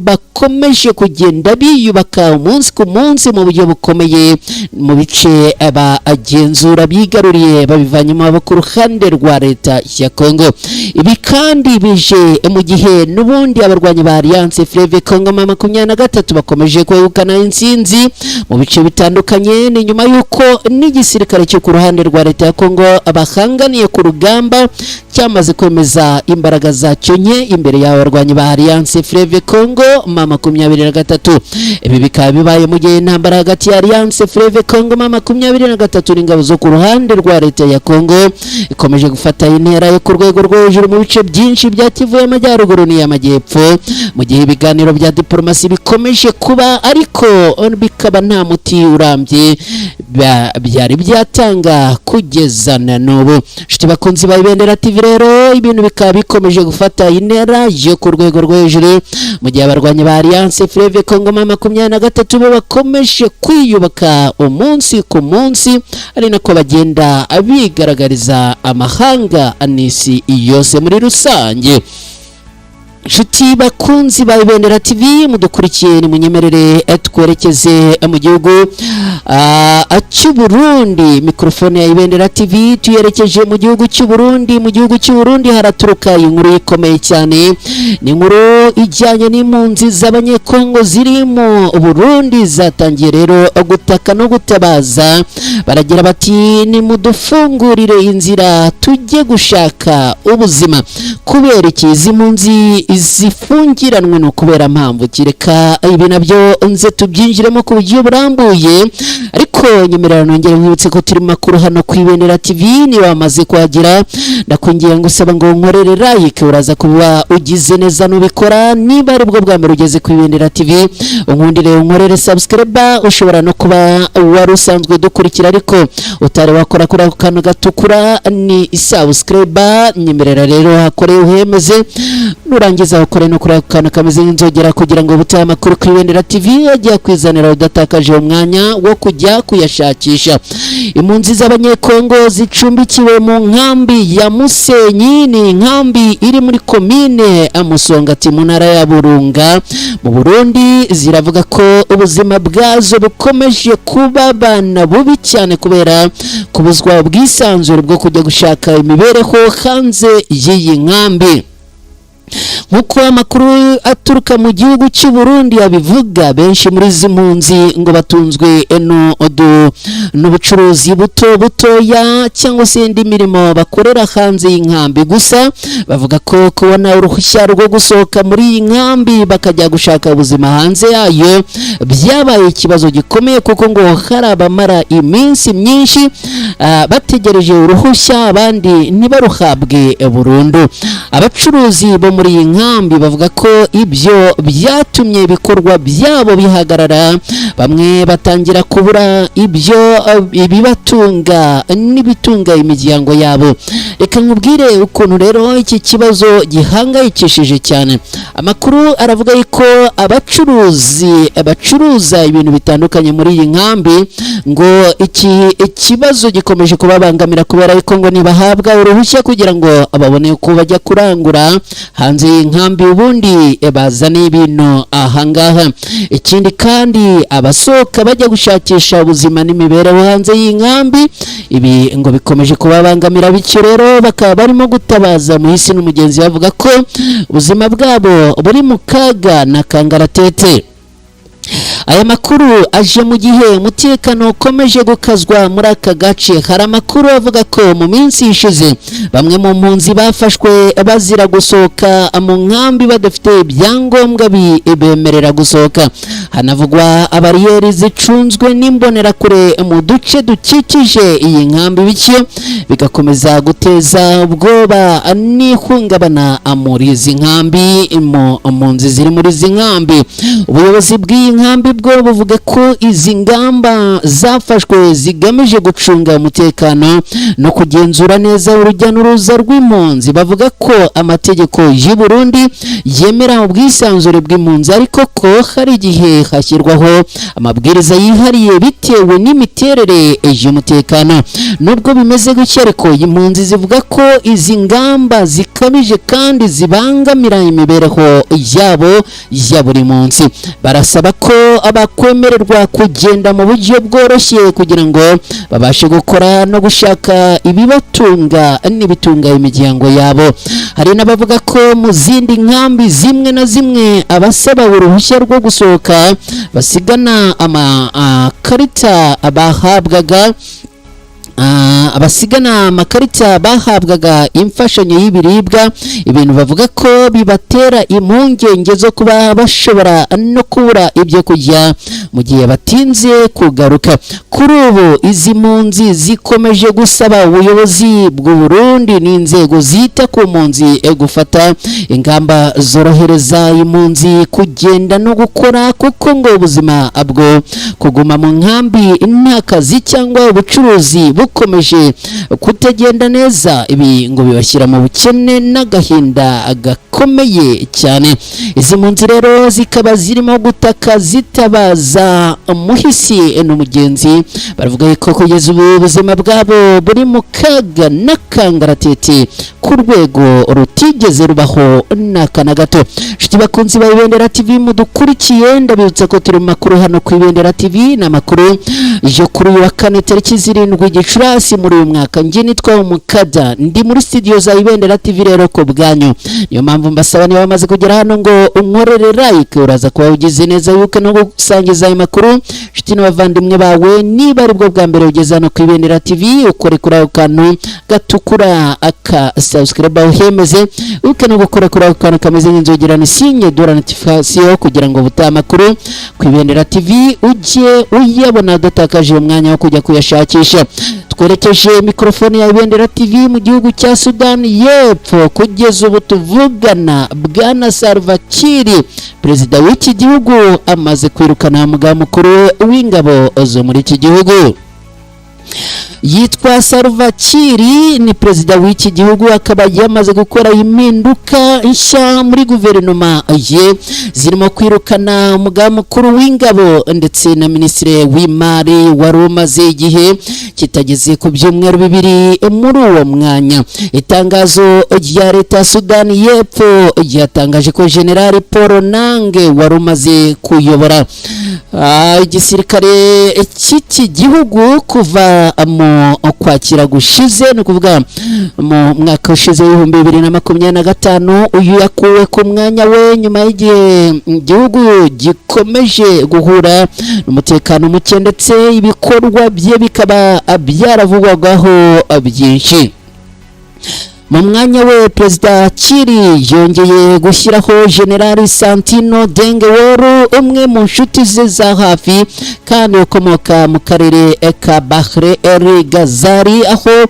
bakomeje kugenda biyubaka umunsi ku munsi mu buryo bukomeye mu bice bagenzura bigaruriye, babivanye mu maboko ruhande rwa leta ya Congo. Ibi kandi bije mu gihe n'ubundi abarwanyi ba Alliance Fleuve Congo M23 bakomeje kwegukana intsinzi mu bice bitandukanye. Ni nyuma y'uko n'igisirikare cyo ku ruhande rwa leta ya Kongo bahanganiye ku rugamba cyamaze kwemeza imbaraga zacyo nke imbere y'abarwanyi ba Alliance Fleuve Congo M23. Ibi bikaba bibaye mu gihe intambara hagati ya Alliance Fleuve Congo M23 n'ingabo zo ku ruhande rwa leta ya Kongo ikomeje gufata intera yo ku rwego rwo hejuru mu bice byinshi bya Kivu y'Amajyaruguru n'iy'Amajyepfo, mu gihe ibiganiro bya diplomasi bikomeje kuba ariko bikaba nta muti urambye byari byatanga kugeza na n'ubu. Nshuti bakunzi ba Ibendera TV, TV rero ibintu bikaba bikomeje gufata intera yo ku rwego rwo hejuru, mu gihe abarwanyi ba Alliance Fleuve Congo M23 bo bakomeje kwiyubaka umunsi ku munsi, ari nako bagenda bigaragariza amahanga n'isi yose muri rusange. Inshuti bakunzi ba Ibendera TV mudukurikiye, nimunyemerere twerekeze mu gihugu cy'u Burundi. Mikrofone ya Ibendera TV tuyerekeje mu gihugu cy'u Burundi. Mu gihugu cy'u Burundi haraturuka inkuru ikomeye cyane, ni inkuru ijyanye n'impunzi z'Abanyekongo ziri mu Burundi zatangiye rero gutaka no gutabaza. Baragira bati: "Nimudufungurire inzira tujye gushaka ubuzima." Kubera iki izi mpunzi zifungiranwe? Ni ukubera mpamvu? Kereka ibi nabyo nze tubyinjiremo ku buryo burambuye, ariko nyemerera nongere nkwibutse ko turi mu makuru hano ku Ibendera TV. Niba wamaze kuhagera, ndakwinginga ngusaba ngo nkorere like, uraza kuba ugize neza nubikora. Niba ari bwo bwa mbere ugeze ku Ibendera TV, unkundire unkorere subscribe. Ushobora no kuba wari usanzwe dukurikira ariko utari wakora kuri ako kantu gatukura, ni subscribe. Nyemerera rero hakore uhemeze, nurangiza ukore no kuri ako kantu kameze nk'inzogera, kugira ngo ubutaha amakuru ku Ibendera TV ajya kwizanira udatakaje umwanya wo kujya kuyashakisha. Impunzi z'Abanyekongo zicumbikiwe mu nkambi ya Musenyi, ni inkambi iri muri komine Musongati mu ntara ya Burunga mu Burundi, ziravuga ko ubuzima bwazo bukomeje kubabana bubi cyane kubera kubuzwa ubwisanzure bwo kujya gushaka imibereho hanze y'iyi nkambi. Nk'uko amakuru aturuka mu gihugu cy'u Burundi abivuga, benshi muri izi mpunzi ngo batunzwe n'ubucuruzi buto butoya cyangwa se indi mirimo bakorera hanze y'inkambi. Gusa bavuga ko kubona uruhushya rwo gusohoka muri iyi nkambi bakajya gushaka ubuzima hanze yayo byabaye ikibazo gikomeye, kuko ngo hari abamara iminsi myinshi bategereje uruhushya, abandi ntibaruhabwe burundu. Abacuruzi bo muri iyi nkambi bavuga ko ibyo byatumye ibikorwa byabo bihagarara, bamwe batangira kubura ibyo ibibatunga n'ibitunga imiryango yabo. Reka nkubwire ukuntu rero iki kibazo gihangayikishije cyane. Amakuru aravuga yuko abacuruzi bacuruza ibintu bitandukanye muri iyi nkambi ngo iki ikibazo gikomeje kubabangamira, kubera yuko ngo ntibahabwa uruhushya kugira ngo babone uko bajya kurangura hanze y'inkambi, ubundi bazane ibintu ahangaha. Ikindi kandi, abasohoka bajya gushakisha ubuzima n'imibereho hanze y'inkambi, ibi ngo bikomeje kubabangamira. Bityo rero bakaba barimo gutabaza muhisi n'umugenzi, bavuga ko ubuzima bwabo buri mu kaga na kangaratete. Aya makuru aje mu gihe umutekano ukomeje gukazwa muri aka gace. Hari amakuru avuga ko mu minsi ishize bamwe mu mpunzi bafashwe bazira gusohoka mu nkambi badafite ibyangombwa bibemerera gusohoka. Hanavugwa abariyeri zicunzwe n'imbonerakure mu duce dukikije iyi nkambi, bityo bigakomeza guteza ubwoba n'ihungabana muri izi nkambi, mu mpunzi ziri muri izi nkambi. Ubuyobozi bw'iyi nkambi bwo buvuga ko izi ngamba zafashwe zigamije gucunga umutekano no kugenzura neza urujya n'uruza rw'impunzi. Bavuga ko amategeko y'u Burundi yemera ubwisanzure bw'impunzi, ariko ko hari igihe hashyirwaho amabwiriza yihariye bitewe n'imiterere y'umutekano. Nubwo bimeze gutya ariko, impunzi zivuga ko izi ngamba zikabije kandi zibangamira imibereho yabo ya buri munsi. Barasaba ko abakwemererwa kugenda mu buryo bworoshye kugira ngo babashe gukora no gushaka ibibatunga n'ibitunga imiryango yabo. Hari n'abavuga ko mu zindi nkambi zimwe na zimwe abasaba uruhushya rwo gusohoka basigana amakarita bahabwaga, abasigana amakarita bahabwaga imfashanyo y'ibiribwa, ibintu bavuga ko bibatera impungenge zo kuba bashobora no kubura ibyo kurya mu gihe batinze kugaruka. Kuri ubu izi mpunzi zikomeje gusaba ubuyobozi bw'u Burundi n'inzego zita ku mpunzi gufata ingamba zorohereza impunzi kugenda no gukora, kuko ngo ubuzima bwo kuguma mu nkambi nta kazi cyangwa ubucuruzi bukomeje kutagenda neza. Ibi ngo bibashyira mu bukene n'agahinda gakomeye cyane. Izi mpunzi rero zikaba zirimo gutaka zitabaza umuhisi n'umugenzi, baravuga ko kugeza ubu ubuzima bwabo buri mu kaga n'akangaratete ku rwego rutigeze rubaho n'aka na gato. Inshuti bakunzi ba Ibendera TV mudukurikiye, ndabibutsa ko turi mu makuru hano ku Ibendera TV, ni amakuru yo kuri uyu wa kane tariki 7 Gicurasi muri uyu mwaka. Njye nitwa Umukada, ndi muri studio za Ibendera TV rero ku bwanyu. Niyo mpamvu mbasaba, niba bamaze kugera hano, ngo unkorere like, uraza kuba ugize neza, yuko no gusangiza ayo makuru inshuti n'abavandimwe bawe. Niba aribwo bwa mbere ugeze hano ku Ibendera TV, ukore kuri ako kantu gatukura aka subscribe uhemeze, uke no gukora kuri ako kantu kameze nk'inzogera, ni signe de la notification, kugira ngo ubutaha amakuru ku Ibendera TV ujye uyabona udatakaje umwanya wo kujya kuyashakisha. Twerekeje mikorofone ya Ibendera TV mu gihugu cya Sudani y'Epfo. Kugeza ubu tuvugana, bwana Salva Kiir, perezida w'iki gihugu, amaze kwirukana umugaba mukuru w'ingabo zo muri iki gihugu. Yitwa Salva Kiir, ni perezida w'iki gihugu, akaba yamaze gukora impinduka nshya muri guverinoma ye, zirimo kwirukana umugaba mukuru w'ingabo ndetse na minisitiri w'imari wari umaze igihe kitageze ku byumweru 2 muri uwo mwanya. Itangazo rya leta ya Sudani y'Epfo ryatangaje ko Generali Paul Nange wari umaze kuyobora igisirikare cy'iki gihugu kuva mu Ukwakira gushize, ni ukuvuga mu mwaka ushize w'2025, uyu yakuwe ku mwanya we nyuma y'igihe igihugu gikomeje guhura n'umutekano muke, ndetse ibikorwa bye bikaba byaravugwagaho byinshi. Mu mwanya we, Perezida Kiir yongeye gushyiraho Generali Santino Deng Wol, umwe mu nshuti ze za hafi kandi ukomoka mu karere ka Bahr el Ghazal aho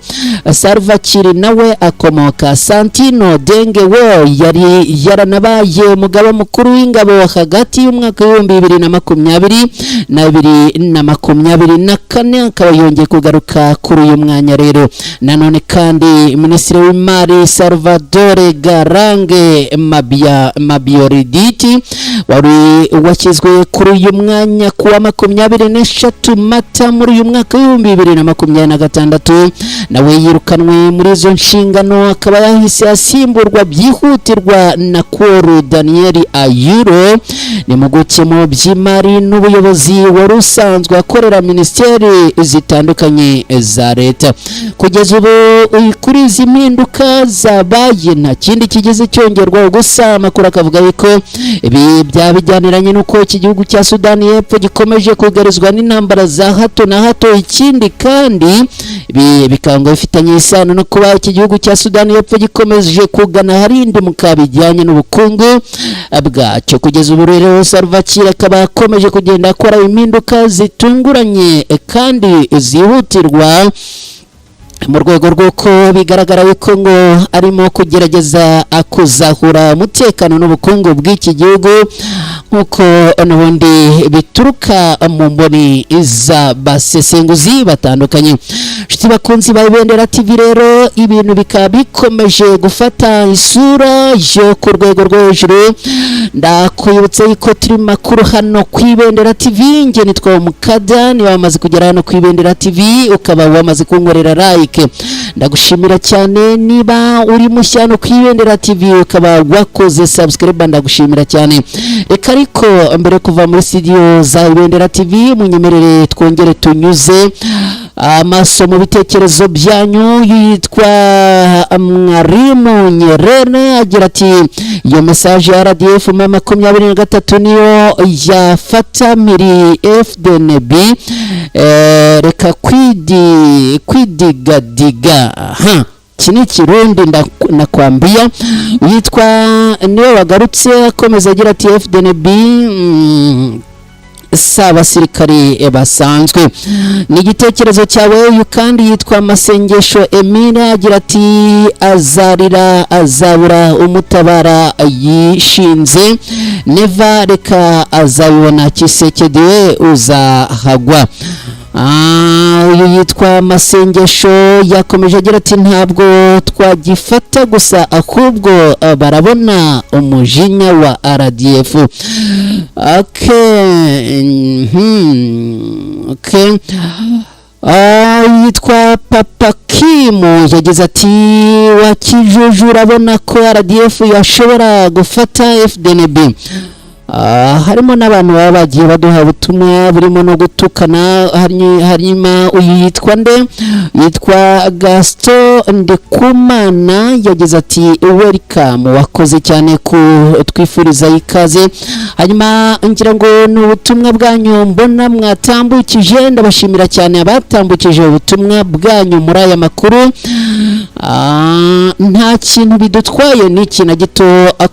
Salva Kiir nawe akomoka. Santino Deng Wol yari yaranabaye umugaba mukuru w'ingabo hagati y'umwaka w'2020 na 2024, akaba yongeye kugaruka kuri uyu mwanya rero. Nanone kandi Minisitiri w'Imari Salvador Garange Mabia Mabioriditi wari washyizwe kuri uyu mwanya kuwa 23 Mata muri uyu mwaka w'2026, nawe yirukanwe muri izo nshingano, akaba yahise asimburwa byihutirwa na Kuoru Daniel Ayuro, ni impuguke mu by'imari n'ubuyobozi wari usanzwe akorera minisiteri zitandukanye za leta. Kugeza ubu kuri izi mpinduka zabaye nta kindi kigeze cyongerwaho, gusa amakuru akavuga yuko ibi byaba bijyaniranye n'uko iki gihugu cya Sudani y'Epfo gikomeje kugarizwa n'intambara za hato na hato. Ikindi kandi, ibi bikaba ngo bifitanye isano no kuba iki gihugu cya Sudani y'Epfo gikomeje kugana aharindimuka bijyanye n'ubukungu bwacyo. Kugeza ubu rero Salva Kiir akaba akomeje kugenda akora impinduka zitunguranye kandi zihutirwa, mu rwego rw'uko bigaragara yuko ngo arimo kugerageza kuzahura umutekano n'ubukungu bw'iki gihugu, nk'uko n'ubundi bituruka mu mboni z'abasesenguzi batandukanye. Inshuti bakunzi ba Ibendera TV rero, ibintu bikaba bikomeje gufata isura yo ku rwego rwo hejuru. Ndakwibutsa yuko turi mu makuru hano ku Ibendera TV. Njye nitwa Mukada. Niba wamaze kugera hano ku Ibendera TV ukaba wamaze kunkorera like, ndagushimira cyane. Niba uri mushya hano ku Ibendera TV ukaba wakoze subscribe, ndagushimira cyane. Reka ariko mbere yo kuva muri studio za Ibendera TV, munyemerere twongere tunyuze amaso mu bitekerezo byanyu. Yitwa Mwarimu Nyerere agira ati: "Iyo message ya RDF M23 niyo yafata miri FDNB, reka kwidigadiga." Aha iki ni Ikirundi nakwambia. Yitwa niwe wagarutse akomeza agira ati: "FDNB si abasirikare basanzwe." Ni igitekerezo cyawe. Uyu kandi yitwa Masengesho Emile agira ati: "Azarira, azabura umutabara yishinze Neva, reka azabibona. Tshisekedi we uzahagwa." Uyu yitwa Masengesho, yakomeje agira ati: "Ntabwo twagifata gusa, ahubwo barabona umujinya wa RDF." Okay. Yitwa Papa Kimu, yagize ati: "Wakijuju, urabona ko RDF yashobora gufata FDNB?" Harimo n'abantu baba bagiye baduha ubutumwa burimo no gutukana. Hanyuma uyu yitwa nde? Yitwa Gaston Ndikumana, yagize ati: "Welcome, wakoze cyane ku twifuriza ikaze." Hanyuma ngira ngo ni ubutumwa bwanyu mbona mwatambukije. Ndabashimira cyane abatambukije ubutumwa bwanyu muri aya makuru. Nta kintu bidutwaye n'iki na gito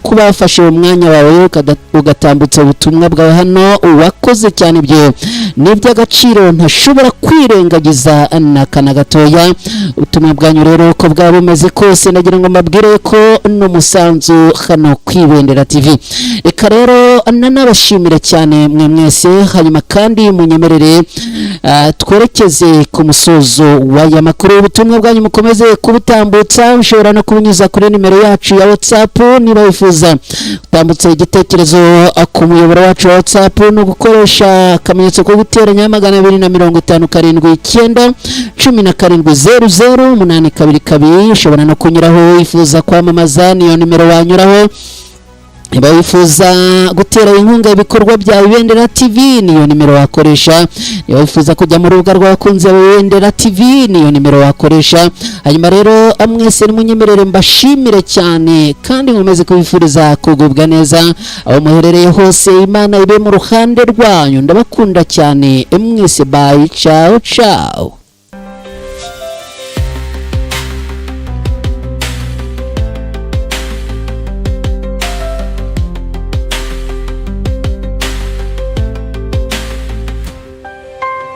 kuba wafashe umwanya wawe ugatambutsa ubutumwa bwawe hano. Wakoze cyane, ibyo ni iby'agaciro ntashobora kwirengagiza na kana gatoya. Ubutumwa bwanyu rero, uko bwaba bumeze kose, nagira ngo mbabwire ko n'umusanzu hano ku Ibendera TV. Reka rero nanabashimire cyane mwe mwese. Hanyuma kandi munyemerere twerekeze ku musozo w'aya makuru. Ubutumwa bwanyu mukomeze kubutambutsa, ushobora no kubunyuza kuri nimero yacu ya WhatsApp. Niba wifuza gutambutsa igitekerezo ku muyoboro wacu wa WhatsApp, ni ugukoresha akamenyetso ko guteranya 250 79 17 00 822. Ushobora no kunyuraho wifuza kwamamaza, niyo nimero wanyuraho. Niba wifuza gutera inkunga ibikorwa bya Ibendera TV, niyo nimero wakoresha. Niba wifuza kujya mu rubuga rw'abakunzi ba Ibendera TV, niyo nimero wakoresha. Hanyuma rero mwese nimunyemerere mbashimire cyane kandi nkomeze kubifuriza kugubwa neza aho muherereye hose. Imana ibe mu ruhande rwanyu. Ndabakunda cyane mwese. Bye, ciao ciao.